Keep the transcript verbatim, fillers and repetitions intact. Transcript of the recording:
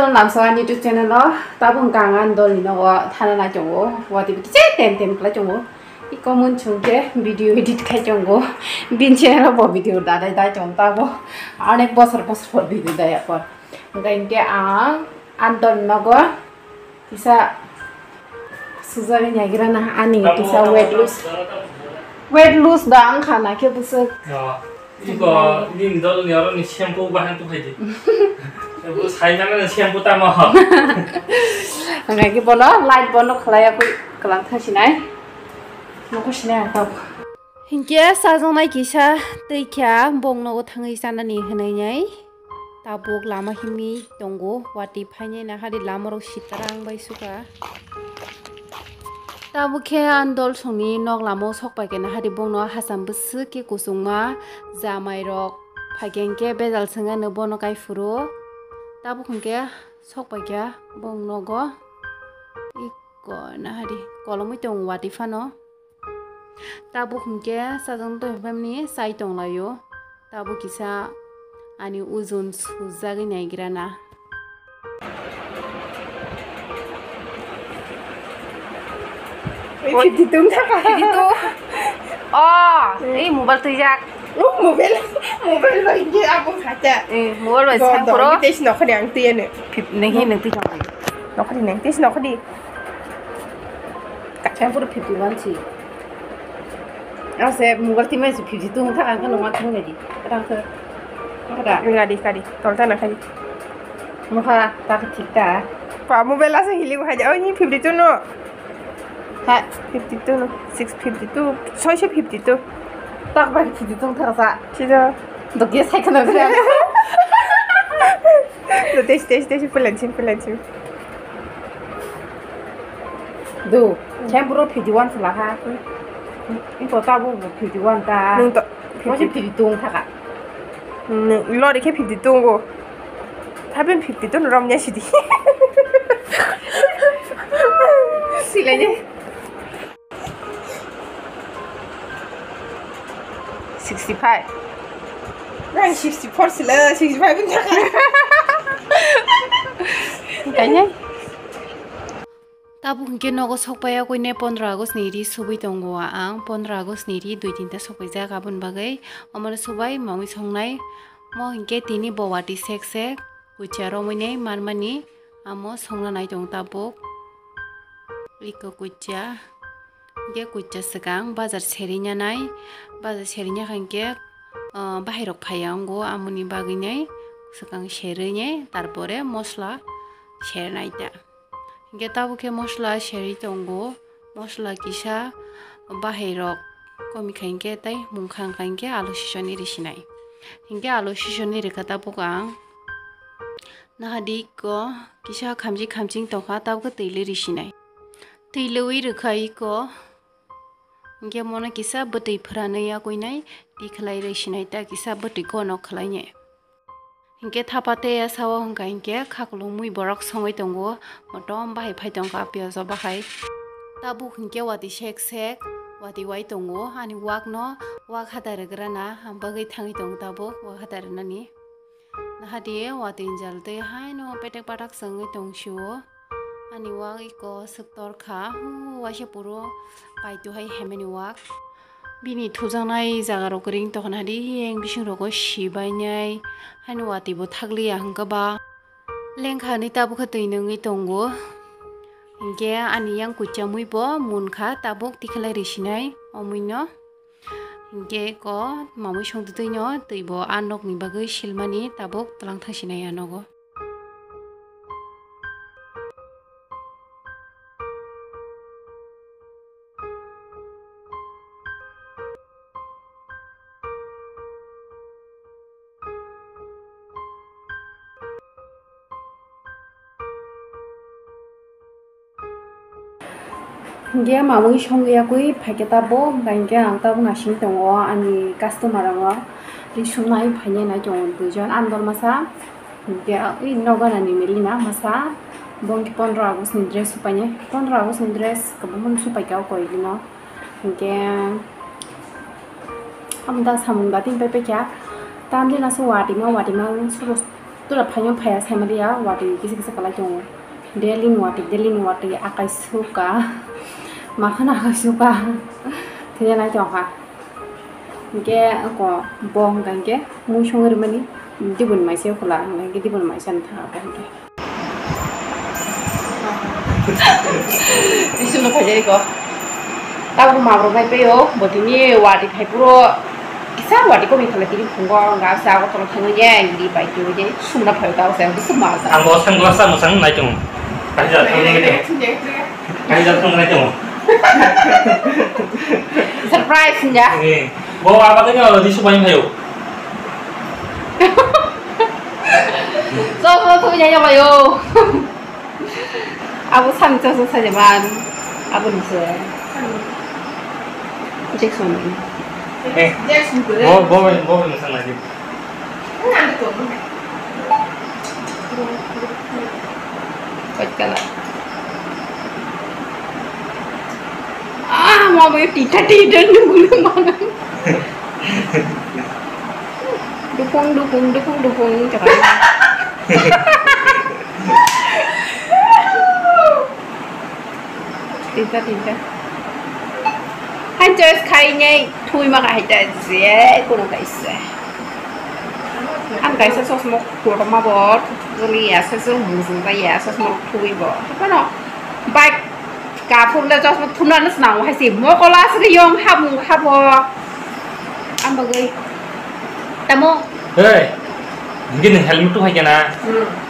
Namsong ani YouTube channel o tabuk ang ani dol ni nogo thana nai tongo, watwi bwtwi se tem tem khlai tongo. I comment chwng khe video edit khai tongo, bini channel o bo video da dai dai tongo tabuk, onek bosor bosor por video da ya por. Hwnkhe hinkhe ang ani dol ni nogo kisa sujagwi naigra na ani kisa weight loss, weight loss da wngkha na khe bwswk. Iko nini dol ni oro ni shampoo bahai tu khaidi. Bo sai nang shampoo tamo ho. Hwngai khe bono light bono khlai ya koi kwlang thang sinai. Nokho sinai ang tabuk. Hinkhe sajaknai kisa twi kha bong nogo thangwi chanani hwnwi nai. Tabuk lama himwi tongo, watwi phainai nahadi lamarok sitarang bai sukha. Tabuk khe ani dol songni nok lama o sok pai khe nahadi bongno hacham bwswk khe kuchukma jamairok phai khe hinkhe bejal swngya no bono kai phuru. Tabuk hinkhe sok pai khe bong nogo iko nahadi kolomwi tongo watwi phano. Tabuk hinkhe sajagno tongphai mani chai tonglaio. Tabuk kisa ani ojon sujagwi naigrana. Fifty two wngkha. Fifty two. Oh, ei mobile twijak. Oh, mobile, mobile bai hinkhe abo khacha. Eh, mobile bai do, do, sampuro. Tei sino khani ang tiyano. Fif-, nenghi neng twi tonglaio. Nokhadi neng, tei sino khadi. Kaisa puro fifty one si. Ase mobile timai si fifty two wngkha, ang khe nungma thang nai di. Kadang khe. Kada. Ngadi, kadi. Tolta na kadi. Mokha, tak thik ta. Pa mobile asa hili ko haja. Oh, ni fifty two no. Ha, fifty two no. Six fifty two. Soi se fifty two. Tak bai fifty two wngkha sa. Sida. Doge sai khana. Test, test, test, pulansi, pulansi. Do, khe bro fifty one sala ha. Iko ta bo fifty one ta. Nung to. Mo si fifty two thaka. Nung lori khe fifty two go. Thaben fifty two rom nya sidi. Silai de. Sixty five. Nang sixty four sila, sixty five wngkha. Kanya. Tabuk hinkhe nogo sokpai ya koine pondro August ni ri subui tongo ang, pondro August ni ri dui tinta sokpaijak aboni bagwi omono subai mamui songnai. Mo hinkhe tini bo watwi sek sek kuchia romwi nai manmani, amo songna nai tongo tabuk. Iko kuchia. Hinkhe kuchia swkang bazar serina nai, bazar serina kha hinkhe, ah, bahai rok phaiya wngo, amoni bagwi nai swkang serwi nai, tarpore mosla sernai ta. Hinkhe tabuk khe mosla serwi tongo, mosla kisa bahai rok komi kha hinkhe tei mungkha wngkha hinkhe alu sisoni risinai. Hinkhe alu sisoni rikha tabuk ang. Nahadi iko kisa khamchi khamching tongkha, tabukhe twi lwi risinai. Twi lwi rwkha iko. Hinkhe mono kisa bwtwi phwranwi yakuinai, twi khlai risinai ta kisa bwtwi kono khlainai. Hinkhe thapa tei ya sao hwnkha hinkhe khaklumwi borok songwi tongo, motom bahai phai tongkha piyaj o bahai. Tabuk hinkhe watwi sek sek watwi wai tongo, ani wakno wak hata rwgrana bagwi thangwi tongo tabuk wak hata rwnani. Nahadi watwi jal twi haino petek patak chwngwi tong sio. Ani wak iko swk tor kha. Huu, waisa puro paitu hai hemeni wak. Bini thujaknai jaga rok ring tokha nahadi yang bising rogo sibainai. Haino watwi bo thakliya hwnkhe ba. Lengkha hinwi tabukhe twi nungwi tongo. Hinkhe ani yang kuchia mui bo munkha tabuk tikhalai risinai omwino. Hinkhe eko mamui songtwi twi no twi bo a nokni bagwi silmani tabuk twlang thangsinai a nogo. Hinkhe mamui songwi yakui phaikhe tabuk, hinkhe ang tabuk naising tongo ani customer rokno ri sumnai phainai nai tongo duijon, ani dol masa hinkhe ui nogo nani Melina masa, bo hinkhe pondro August ni dress supainai, pondro August ni dress kwbangma supaikha o koilaino. Hinkhe amo da samung da tin pai paikha. Tamni naso watima watima wng subo Tura phaiyung phaiya saimaliya, watwi kisa kisa kwlai tongo. Daily ni watwi, daily ni watwi akai suka. Makhana akai suka. Thwiya nai tongkha. Hinkhe ako bo hwnka hinkhe mui songwi rwmani diboni maisa khula, hwnka hinkhe diboni maisa ni thang ako hinkhe. Tei chwngno phaijai ko. Tabuk mabrok nai peio, bo tini wati khai phuru kisa wati komwi khala tini phungo, wngkha se Agartala thangwi ne, giri bai twi je, sumna phai ta se, bwswk ma ja. Ang bo sunglass sa mwchang nai tongo. Kaisa thangwi nai tongo. Kaisa thangwi nai tongo. Surprise wngya. Eh, bo aba khe no di subai phaio. Chosma thubui nai yabaio. Abo sani chosma sajaman. Abo ni se. Jackson ni. Eh. Bo, bo, bo, bo, bo, bo, bo, bo, White color. Ah, mama, tita, tita, nunggu, mana? Dukung, dukung, dukung, dukung, cakap. Tinta, tinta. Hai choice khai nei, thui ma khai ta je, kono kaisa. Ang kaisa chosma kotorma bo, joli ya, sa jol mung jung ba ya, chosma thui bo. Kono, bike, ka phum da chosma thumna nus nang hai si, mokola sri yong habung habo. Ang bagwi. Tamo? Hey, hindi ni helmet tu hai kana? Hmm.